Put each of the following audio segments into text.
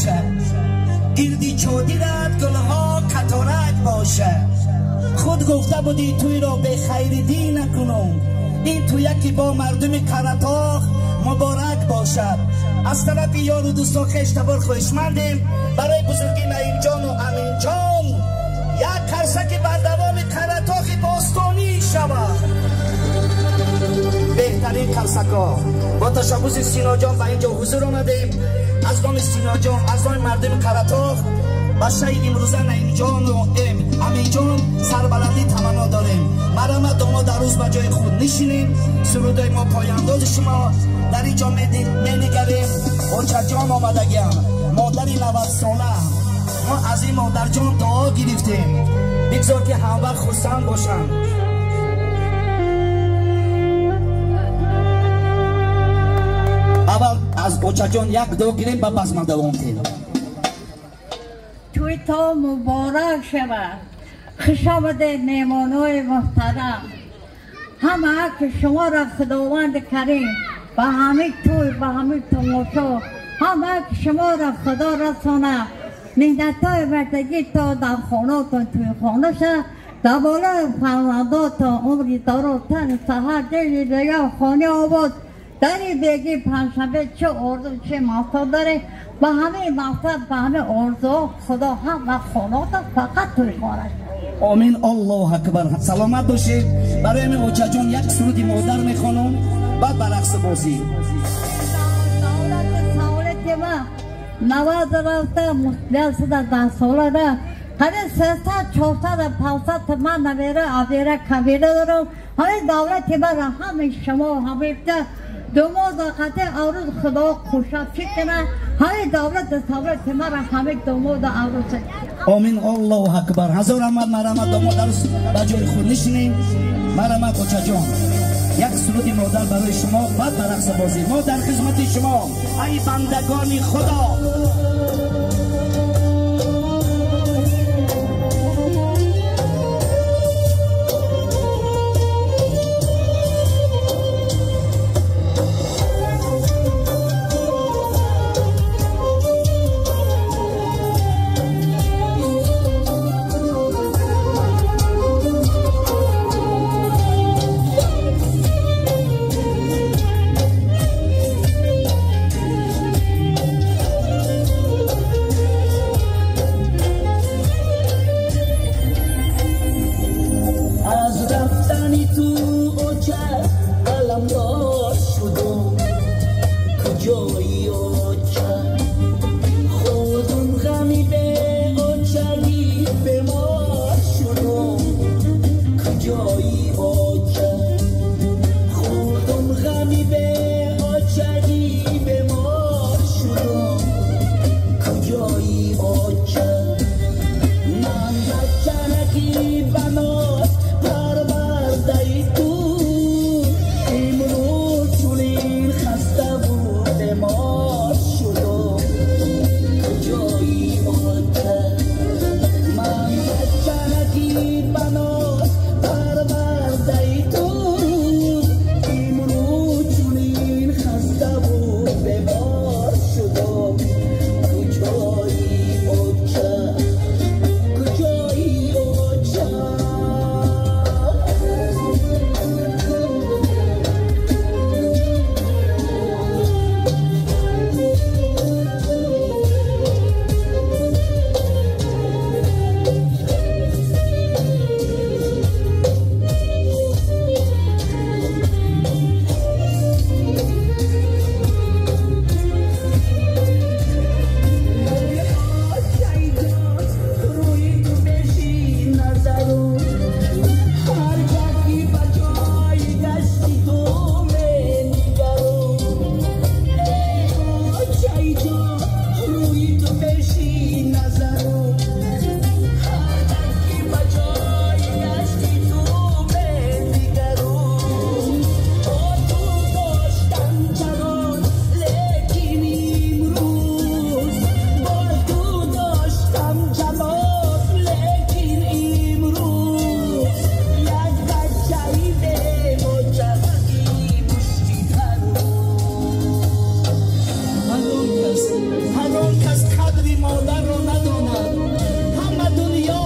бошад, гирди чодират гулҳо қаторак бошад. Худ гуфта будӣ туйро бехайридӣ накунум, ин туя ки бо мардуми Қаратоғ муборак бошад. Аз тарафи ёру дӯстон хештабор хоҳишмандем барои бузургӣ Наимҷону Аминҷон як қарсаки бардавоми Қаратоғи бостонӣ шавад. Беҳтарин қарсакҳо. Бо ташаббуси Синоҷон ба инҷо ҳузур омадем. Аз номи Синоҷон, аз номи мардуми Қаратоғ ба шаи имрӯза Наимҷону Аминҷон сарбаландӣ таманно дорем. Марҳамат домод арӯз ба ҷои худ нишинем. Сурудои мо пояндози шумо дар инҷо менигарем. Очаҷон омадагиам, модари 90-сола. Мо аз ин модарҷон дуо гирифтем, бигзор ки ҳамвақт хурсанд бошанд. Аввал аз очаҷон як дуо гирем, ба базма давом кунем. Туй то муборак шавад. Хуш омадед меҳмонои муҳтарам. Ҳама ки шуморо Худованди Карим ба ҳамин туй, ба ҳамин тамошо, ҳама ки шуморо Худо расонад. Меҳнатҳои мардагитон дар хонатон туи хона шавад, дар болои фарзандотон умри дароз, тани саҳар, дили дигар хони обод. Дар ин беги панҷшанбе чӣ орзу, чӣ мақсад доред, ба ҳамин мақсад, ба ҳамин орзуҳо Худо ҳама хонатон фақат туи хона шавад. Омин, Аллоҳу акбар. Саломат бошед. Барои ҳамин очаҷон як суруди модар мехонам, баъд ба рақсу бозӣ. Давлати саволати ман 90 рафта, 110 сола да ҳамин 300, 400, 500 ман намера, авера, кабира дорам. Ҳамин давлати ман ҳамин шумо ҳамин думод қати арӯз Худо хушафӣ кунад. Ҳамин давлати саволати ман ҳамин думод арӯз. Омин, Аллоҳу акбар. Ҳазор раҳмат. Марҳамат домод арӯз ба ҷои худ нишинем. Марҳамат очаҷон, як суруди модар барои шумо, баъд ба рақсу бозӣ. Мо дар хизмати шумо, ай бандагони Худо. More. модарро надонад. Ҳама дунё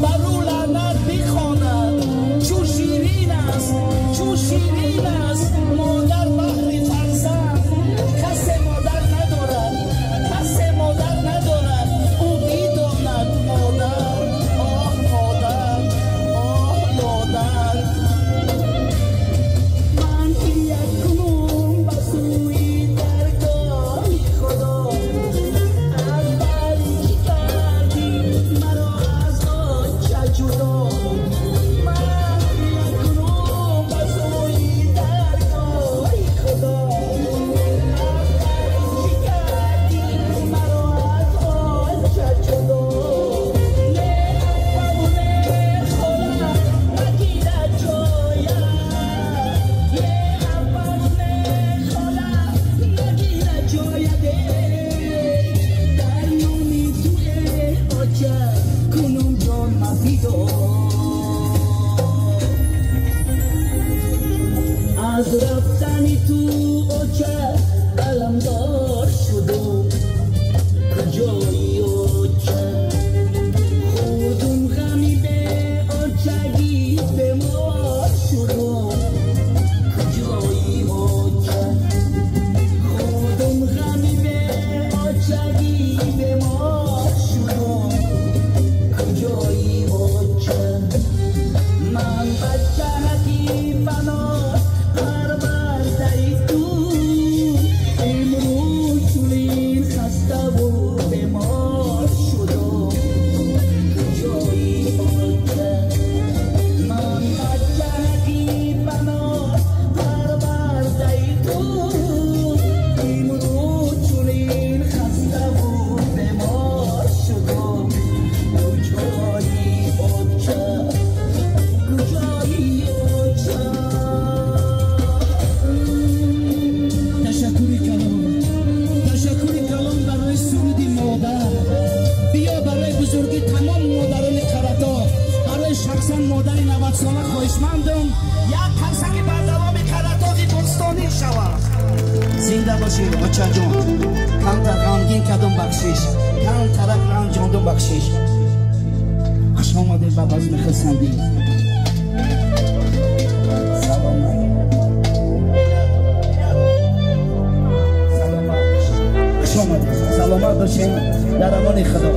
бар ӯ лаънат бихонад. Чу ширин аст, чу ширин аст модар баҳри фарзанд. Касе модар надорад, касе модар надорад, ӯ бидонад модар. Оҳ модар, оҳ модар. Ман гиря кунум ба сӯи даргоҳи Худо, аз бари ки кардӣ маро аз оча ҷудо. Ман гиря кунум ба сӯи даргоҳи Худо, аз бари ки кардӣ маро аз оча ҷудо. Не аппаву не хола нагирад ҷоя, не аппаву не хола нагирад ҷоя. Дар номи ту э оча кунум ҷон мафидо. Аз рафтани ту оча аламдор шудум, куҷои оча? Худум ғами беочагӣ бемор шудум, куҷои оча? Худум ғами беочагӣ бемор шудум, куҷои оча? Ман бачаҳаки паноҳ парвардаи ту, имрӯз чунин хаставу бемор шудум, куҷои оча? Ман бачаҳаки паноҳ парвардаи ту, имрӯз чунин хаставу бемор шудум, куҷои оча? Куҷои оча? Ташаккури калом, ташаккури калом барои суруди модар. Биё барои бузургӣ тамом модарони Қаратоғ, барои шахсан модари 90-сола хоҳишмандам як қарсаки бардавоми Қаратоғи бостонӣ шавад. Зинда бошӣ очаҷон. Камтар ғамгин кардум, бахшиш, камтарак ранҷондум, бахшиш. Хуш омадед ба базми хурсандӣ. Саломат, саломат, хуш омадед, саломат бошед, дар амони Худо.